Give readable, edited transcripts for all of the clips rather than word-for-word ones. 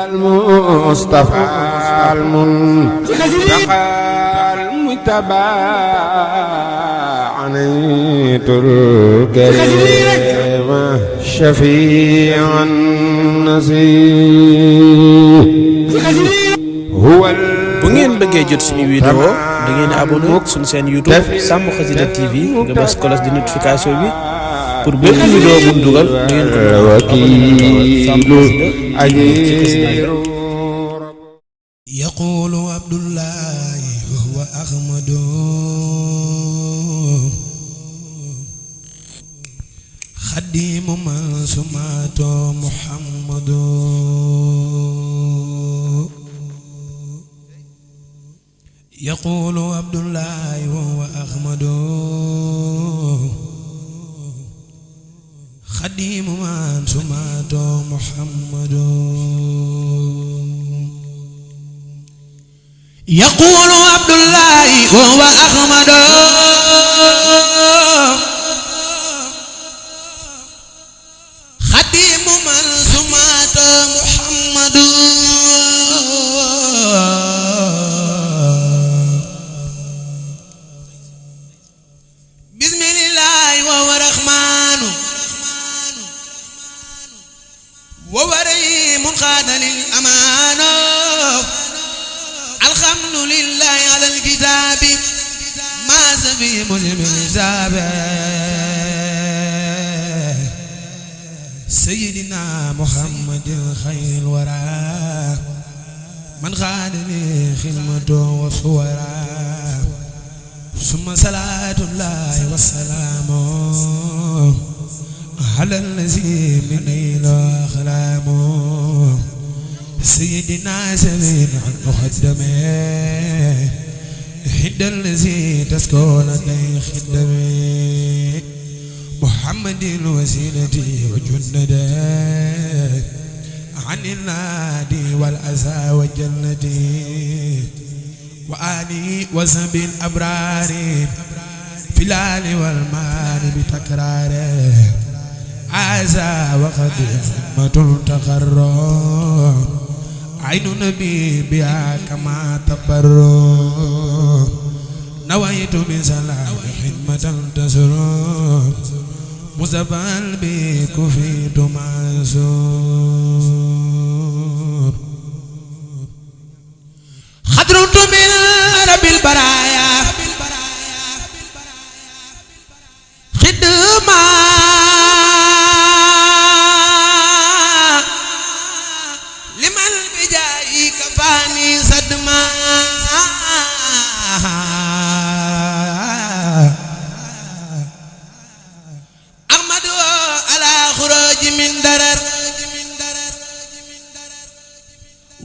المصطفى المنتقى المجتبى عنيت الكريم شفيع النصير هو bu ngeen bëggee jot suñu vidéo da ngeen di abonné suñu chaîne YouTube Sàmm Xasida TV nga bës cloche de notification bi pour bépp vidéo bu dugal da ngeen ko يقول عبد الله وهو أحمد خديم من سمعته محمد يقول عبد الله وهو أحمد خديم من سمعته محمد يقول عبد الله وهو أحمد خديم من سمعته محمد بسم الله وهو رحمن وهو رحيم قاد للأمان الحمد لله على الكتاب ما سبي مسلم الحساب سيدنا محمد خير الورى من خاد لي خدمته وصورا ثم صلاة الله والسلام على الذي من إله أخلامه سيدنا سليم المقدمين حد الذي تسكن لديه خدمه محمد الوسيلة وجنده عن النادي والأسى والجنة وآلي وسب الأبرار في الآل والمال بتكراره عزا وقد حكمة تقرر عين نبي بها كما تبرر نويت بسلام خدمة تسر مصطفى بك فيت معزور خضرت من رب البرايا خدمة لمن بجاي كفاني صدمة أحمد على خروج من درر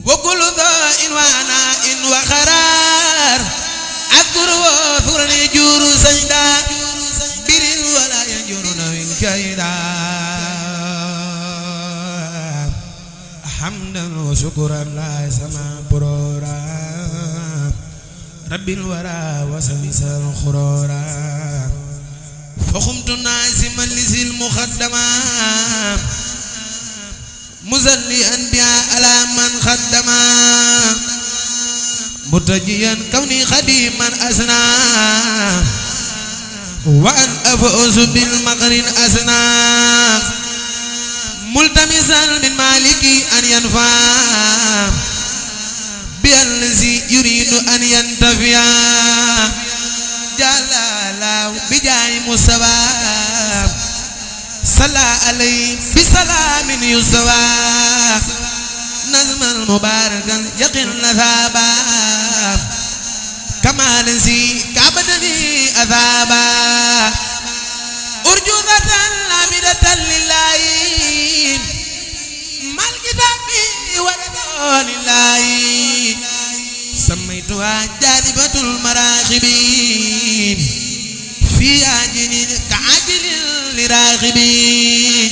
وكل ذا وانا إن وخرار أذكر وفرني جور سجدا بر ولا ينجرون من كيدا حمدا وشكرا لا سما برورا رب الورى وسويس الخرورا فخمت ناسما لذي المخدما مزليا بها على من خدما متجيا كوني خديما أسنا وأن أفوز بالمقر أسنا ملتمسا من مالكي أن ينفع بالذي يريد أن ينتفع جلالا بجاي مصطفى صلى عليه بسلام يسوى نظما مباركا يقن ثابا كما نسي كابدني أثابا أرجوزة لابدة لله ما الكتاب ورضا لله سميتها جاذبة المراغبين في عجل كعجل لراغبين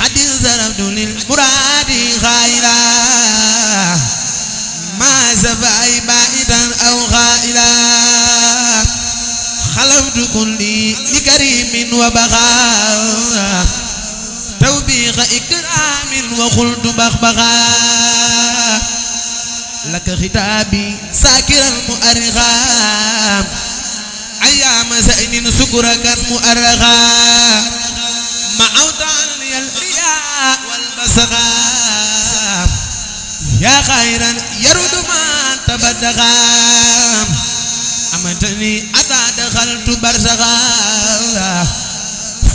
خد زربت للمراد خائلا ما سفاي بائدا أو خائلا خلوت كلي لكريم وبخاء توبيخ إكرام وقلت بخبغا لك ختابي ساكرا مؤرخا أيام سئن سكرك مؤرخا معوت عني الرياء والبسغا يا خيرا يرد ما تبدغا أمتني أتى دخلت برزغا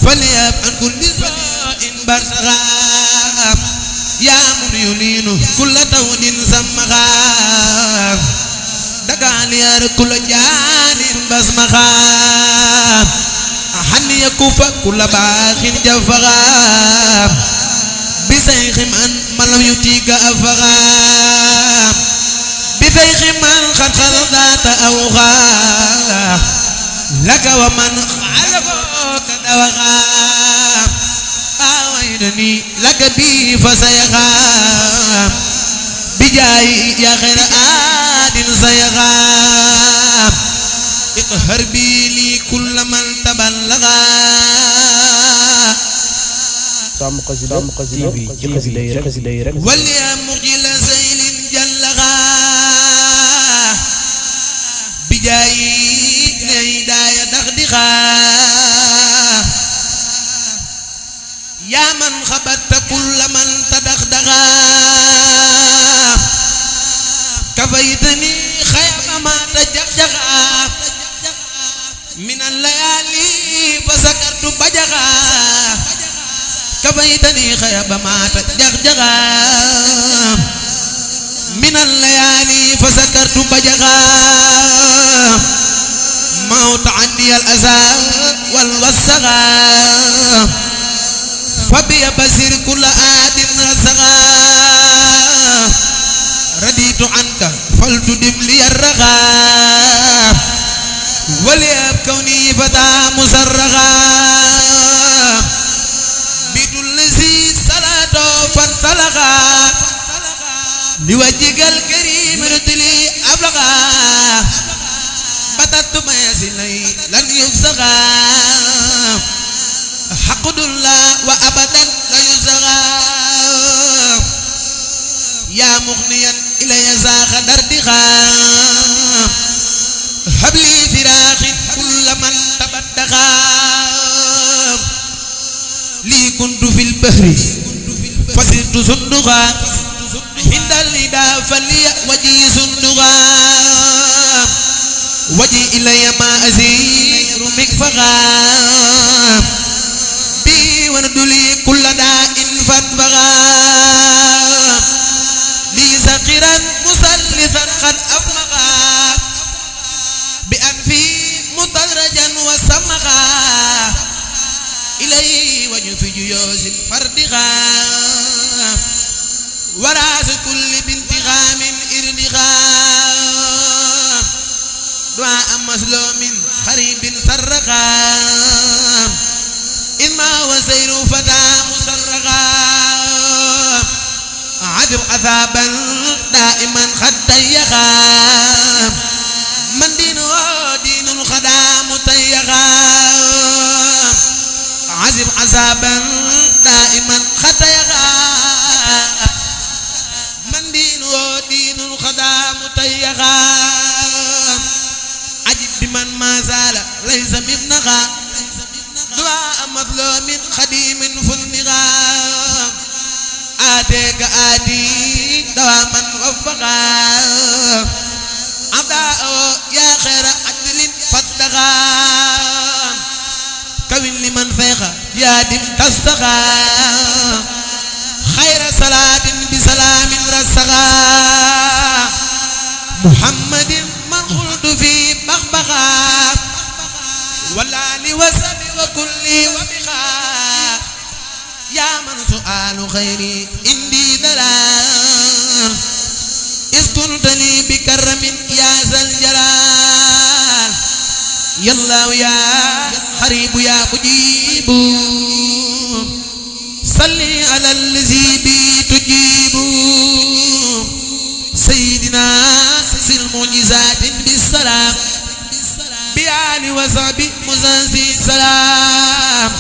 فليب عن كل سوء برزغا يا من يلين كل تون سمغا دقالي كل جان بسمغا أحني يكف كل باخ جفغا بسيخ من لم يتيك أفغا بسيخ من قد خلطات أوغا لك ومن خالفك دوغا آوينني لك بي فسيغا بجاي يا خير آد سيغا اقهر بي لي كل من تبلغا Sam Xasida TV ci xasida yi rek وليا مجل سيل جلغا بجاي نيدايا دغدغا يا من خبت كل من تدغدغا كفيتني خيب ما تجغجغا من الليالي فسكرت بجغا كفيتني خيب ما تجغجغا من الليالي فسكرت بجغا موت عني الأذى والوسغا فبي بصير كل آد رسغا رديت عنك فلتدم لي الرغا وليب كوني فتى مسرغا بيت الذي صلاته فانطلقا لوجهك الكريم ردلي أبلغا بدت ما يسلي لن يفسغا حقد الله وأبدا لا يزغى يا مغنيا إلي زاغ دردغا هب لي فراخ كل من تبدغا لي كنت في البحر فسرت صندغا عند النداء فلي وجهي صندغا وجهي إلي ما أسير مكفغا بي وندلي كل داء فانفغا لي سقرا مسلسا قد أفمغا بأنفي مطرجا وسمغا إليه وجه في جيوز فردغا وراس كل بانتغام إردغا دعاء مسلوم خريب سرغا إما وسير فتى مسرغا عذب عذابا دائما قد ضيغا من دينه دين الخدام تيغا عذب عذابا دائما قد ضيغا من دينه دين الخدام تيغا عجب بمن ما زال ليس مبنغا دعاء مظلوم خديم فنغا آتيك آتي دواما وفقا عداء يا خير عدل فاتغا كوين لمن فيغا يادم تستغا خير صلاة بسلام رسغا محمد من قلت في بغبغا والآل وسب وكل وبغا يا من سؤال خيري عندي دلال إذ كنت لي بكرم يا ذا الجلال يا الله يا قريب يا مجيب صلي على الذي بي تجيب سيدنا في المعجزات بالسلام بآل وصحبه مزازي سلام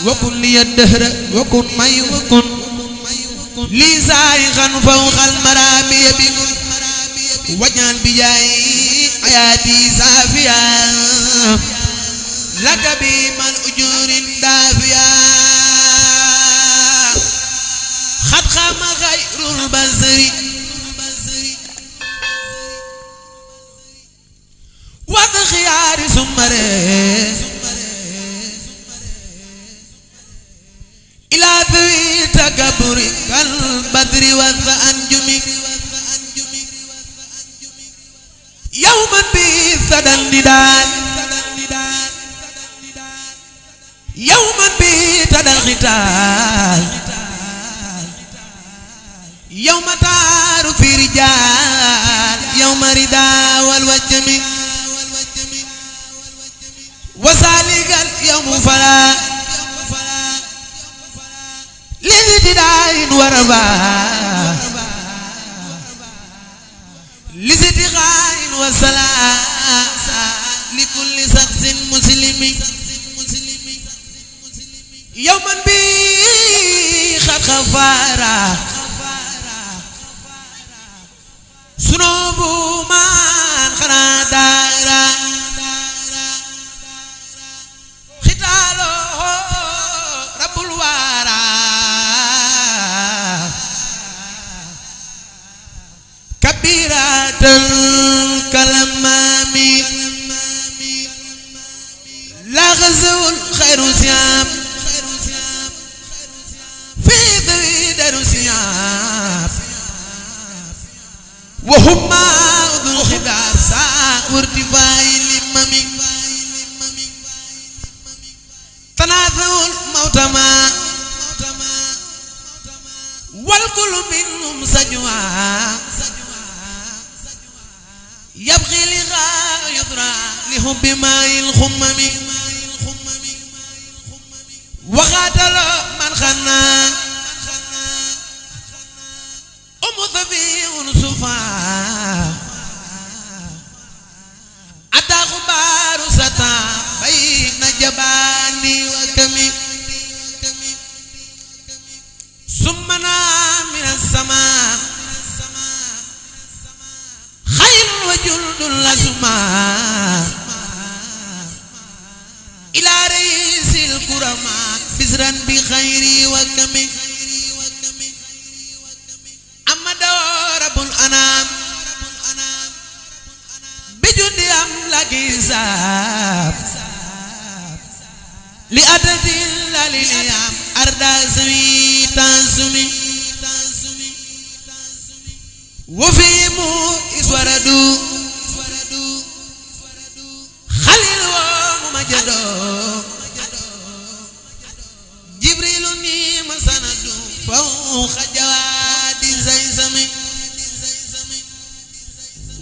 وكن لي الدهر وكن معي وكن لي سائغا فوق المرامي بكل وجعل بجاي حياتي صافيا لك بمن أجور دافيا خد خام غير البصر وبخيار سمره إلى ذوي تكبر كالبدر والأنجم يوما بثدى النداء يوما بثدى الختال يوم تار في رجال يوم رداء والوجم وذلك اليوم فلا لزدداء وربا لزدغاء وسلام لكل شخص مسلم يوما بي خد خفارا سنوب من خنا دارا ختاله رب الورى كبيرة كالمامي لا غزو الخير سيام في ذوي دار سيام وهم ذو الخدار ساء وارتفاع الإمام تناثوا الموت ما والكل منهم سجوا يبغي لغا يضرع لحب ماء الخمم وقاتل من خنا ثبي صفا أتى غبار ستا بين جباني وكمي سمنا من السماء خير وجلد الأسماء إلى رئيس الكرماء بزرا بخير وكمي رب الأنام بجند أملاك حساب لأدد لليام أردا سوي تنسمي وفيمو إسوردو خليل ومجدو جبريل نيم سندو فوق جواد زيزمي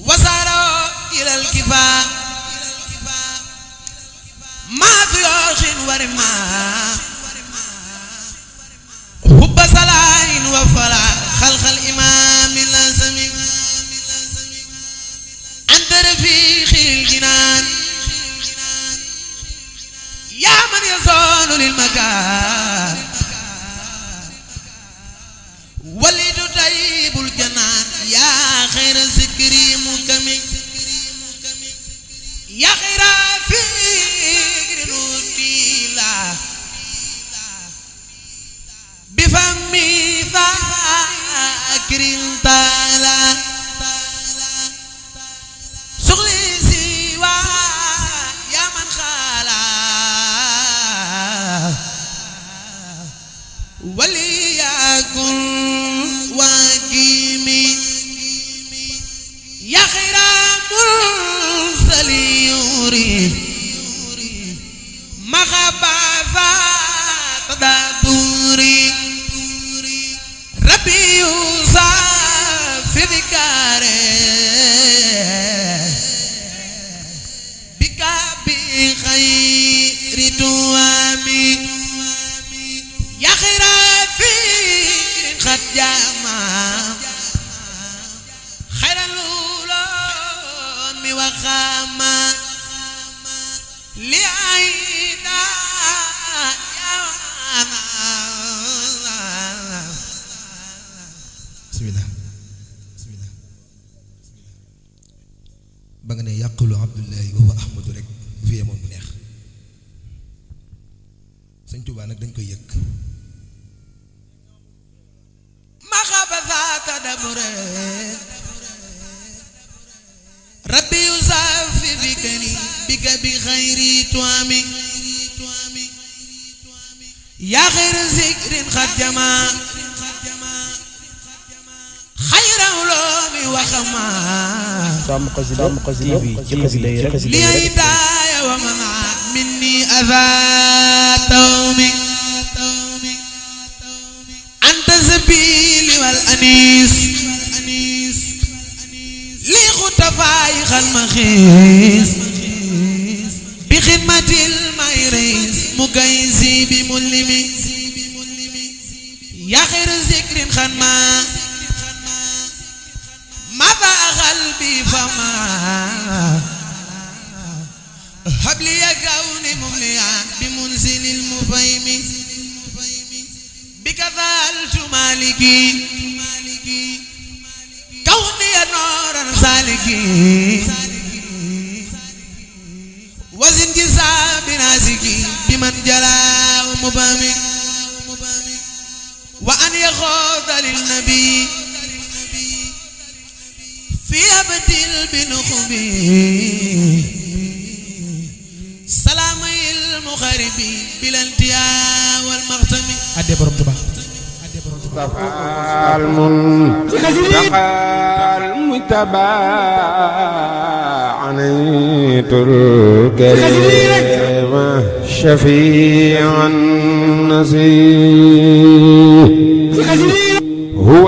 وساروا إلى الكفا ما في أخ ورما حب صلاة وفلا خلق الإمام اللازم أنت رفيق الجنان يا من يصون للمكان ولد طيب الجنان يا خير ذكري مكمل يا خير فكر نوتيلا بفمي فاكر تالا شغلي سوى يا من خالا وليكن واكيمي يا خير مرسل يوري مغبا تدبري ربي يوسف في ذكره بك بخير توامي يا خير فكر قد جمع خير العلوم وخامة لعيدا يا Abdullahi wa huwa Ahmadu rek bu fi yemoon bu neex sëñ Tuubaa nag dañ koy yëg maxaba zaata dabure rabbi yusafi bikani bika bi xayri tuami yaa xayra zikrin xat jama xayra ulumi waxama Sàmm Xasida TV ci xasida yi rek li hidaaya wa mana minni adha tawmi anta sabili wal anis li xutafay xal maxiis bi xidmatil mayris mukaysi bi mulimi yaa xayra zikrin xanma ماذا قلبي فما هب لي كوني ممليا بمنزل المفيم بك فعلت مالكي كوني نورا سالكي وزن جساب ناسكي بمن جلا ومبامي وأن يخوض للنبي في أبد البنخبي سلام المغربي بلا انتهاء والمختم أدي برم تبا المنتقى المتبع عنيت الكريم شفيع النسيم هو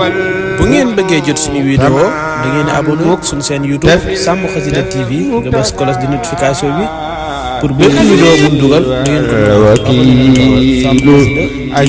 bu ngeen bëggee jot suñu vidéo da ngeen di abonné suñu seen YouTube Sàmm Xasida TV nga bës cloche de notification bi pour bépp vidéo bu dugal da ngeen ko mën a